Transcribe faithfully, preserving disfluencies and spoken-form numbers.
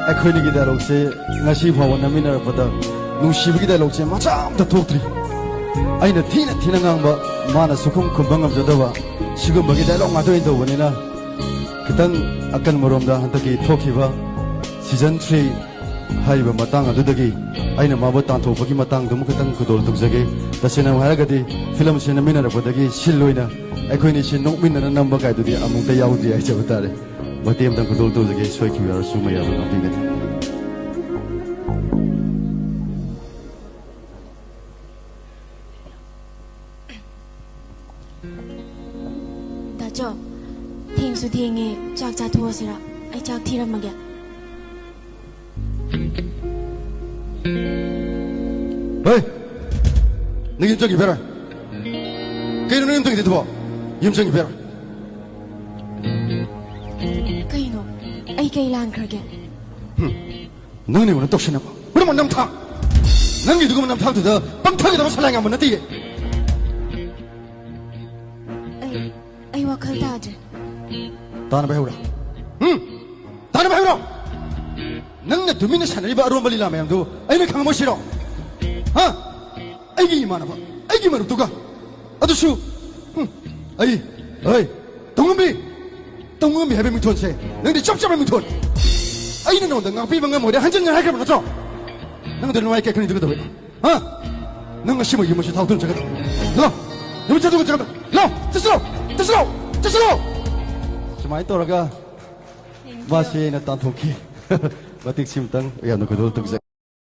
ꯑꯩꯈꯣꯏꯅꯤꯒꯤ ꯗꯥꯏꯂꯣꯛꯁꯦ ꯉꯁꯤ ꯐꯥꯎꯕ ꯅꯝꯃꯤꯟꯅꯔꯛꯄꯗ ꯅꯨꯡꯁꯤꯕꯒꯤ ꯗꯥꯏꯂꯣꯛꯁꯦ ꯃꯆꯥ ꯑꯃꯇ ꯊꯣꯛꯇ꯭ꯔꯤ꯫ ꯑꯩꯅ ꯊꯤꯅ ꯊꯤꯅ ꯉꯥꯡꯕ, ꯃꯥꯅ ꯁꯨꯈꯨꯝ ꯈꯨꯝꯕ ꯉꯝꯖꯗꯕ, ꯁꯤꯒꯨꯝꯕꯒꯤ ꯗꯥꯏꯂꯣꯛ ꯉꯥꯛꯇ ꯑꯣꯏꯅ ꯇꯧꯕꯅꯤꯅ, ꯈꯤꯇꯪ ꯑꯀꯟꯕꯔꯣꯝꯗ ꯍꯟꯗꯛꯀꯤ ꯊꯣꯛꯈꯤꯕ ꯁꯤꯖꯟ ꯊ꯭ꯔꯤ ꯍꯥꯏꯔꯤꯕ ꯃꯇꯥꯡ ꯑꯗꯨꯗꯒꯤ ꯑꯩꯅ ꯃꯥꯕꯨ ꯇꯥꯟꯊꯣꯛꯄꯒꯤ ꯃꯇꯥꯡꯗꯨꯃ ꯈꯤꯇꯪ ꯈꯨꯗꯣꯜ ꯇꯧꯖꯒꯦ꯫ ꯇꯁꯦꯡꯅ ꯍꯥꯏꯔꯒꯗꯤ, ꯐꯤꯂꯝꯁꯦ ꯅꯝꯃꯤꯟꯅꯔꯛꯄꯗꯒꯤ ꯁꯤꯜ ꯑꯣꯏꯅ ꯑꯩꯈꯣꯏꯅꯤꯁꯦ ꯅꯣꯛꯃꯤꯟꯅꯅ ꯅꯝꯕ ꯀꯥꯏꯗꯨꯗꯤ ꯑꯃꯨꯛꯇ ꯌꯥꯎꯗ꯭ꯔꯤ ꯍꯥꯏꯖꯕ ꯇꯥꯔꯦ꯫ ꯃꯇꯦꯡ ꯑꯃꯇꯪ ꯈꯨꯗꯣꯜ ꯇꯧꯖꯒꯦ, ꯁꯣꯏꯈꯤꯕ ꯌꯥꯎꯔꯁꯨ ꯃꯌꯥꯝꯅ ꯉꯥꯛꯄꯤꯒꯅꯤ꯫ ꯗꯥꯆꯧ, ꯊꯦꯡꯁꯨ ꯊꯦꯡꯉꯦ, ꯆꯥꯛ ꯆꯥꯊꯣꯛꯑꯁꯤꯔ? ꯑꯩ ꯆꯥꯛ ꯊꯤꯔꯝꯃꯒꯦ꯫ ꯍꯣꯏ! ꯅꯪ ꯌꯨꯝ ꯆꯪꯈꯤꯕ ꯌꯥꯔꯣꯏ꯫ ꯀꯩꯅꯣ ꯅꯪ ꯌꯨꯝ ꯆꯪꯈꯤꯗꯨꯕꯣ? ꯌꯨꯝ ꯆꯪꯈꯤꯕ ꯌꯥꯔꯣꯏ꯫ ꯀꯩꯅꯣ? ꯑꯩ ꯀꯩ ꯂꯥꯟꯈ꯭ꯔꯒꯦ? ꯍꯨꯝ꯫ ꯅꯪꯅ ꯑꯩꯉꯣꯟꯗ ꯇꯧꯁꯤꯟꯅꯕ ꯄꯨꯝꯅꯃꯛ ꯅꯝꯊꯥꯛ꯫ ꯅꯪꯒꯤ ꯑꯗꯨꯒꯨꯝꯕ ꯅꯝꯊꯥꯛꯇꯨꯗ ꯄꯪꯊꯒꯗꯕ ꯁꯂꯥꯏ ꯉꯥꯝꯕ ꯅꯠꯇꯤꯌꯦ꯫ ꯑꯩ, ꯑꯩ ꯋꯥꯈꯜ ꯇꯥꯗ꯭ꯔꯦ꯫ ꯇꯥꯅꯕ ꯍꯧꯔꯣ꯫ ꯍꯨꯝ? ꯇꯥꯅꯕ ꯍꯧꯔꯣ꯫ ꯅꯪꯅ ꯇꯨꯃꯤꯟꯅ ꯁꯥꯟꯅꯔꯤꯕ ꯑꯔꯣꯟꯕ ꯂꯤꯂꯥ ꯃꯌꯥꯝꯗꯨ ꯑꯩꯅ ꯈꯪꯉꯝꯃꯣꯏꯁꯤꯔꯣ? ꯍꯥ? ꯑꯩꯒꯤ ꯏꯃꯥꯟꯅꯕ, ꯑꯩꯒꯤ ꯃꯔꯨꯞꯇꯨꯒ꯫ ꯑꯗꯨꯁꯨ, ꯍꯨꯝ, ꯑꯩ, ꯑꯩ, ꯇꯧꯉꯝꯕꯤ! ꯇꯧꯉꯝꯕꯤ ꯍꯥꯏꯕ ꯃꯤꯡꯊꯣꯟꯁꯦ ꯅꯪꯗꯤ ꯆꯞ ꯆꯥꯕ ꯃꯤꯡꯊꯣꯟ꯫ ꯑꯩꯅ ꯅꯉꯣꯟꯗ ꯉꯥꯛꯄꯤꯕ ꯉꯝꯃꯣꯏꯗ ꯍꯟꯖꯤꯟ ꯍꯟꯅ ꯍꯥꯏꯈ꯭ꯔꯕ ꯅꯠꯇ꯭ꯔꯣ? ꯅꯪ ꯑꯗꯨ ꯅꯨꯡꯉꯥꯏ ꯀꯌꯥ ꯈꯪꯅꯤꯡꯗꯨ ꯀꯩꯗꯧꯋꯦ? ꯍꯥ? ꯅꯪ ꯉꯁꯤꯃꯛ ꯌꯨꯝ ꯑꯁꯤ ꯊꯥꯎ ꯊꯨꯝ ꯆꯠꯀꯗꯕ꯫ ꯂꯥꯛꯑꯣ! ꯌꯨꯝ ꯆꯠꯊꯣꯛ ꯆꯠꯀꯗꯕ꯫ ꯂꯥꯛꯑꯣ! ꯆꯠꯁꯤꯂꯣ! ꯆꯠꯁꯤꯂꯣ! ꯆꯠꯁꯤꯂꯣ! ꯁꯨꯃꯥꯏꯅ ꯇꯧꯔꯒ ꯃꯥꯁꯤ ꯑꯩꯅ ꯇꯥꯟꯊꯣꯛꯈꯤ꯫ ꯃꯇꯤꯛ ꯁꯤꯃꯇꯪ ꯌꯥꯝꯅ ꯈꯨꯗꯣꯜ ꯇꯧꯖꯩ꯫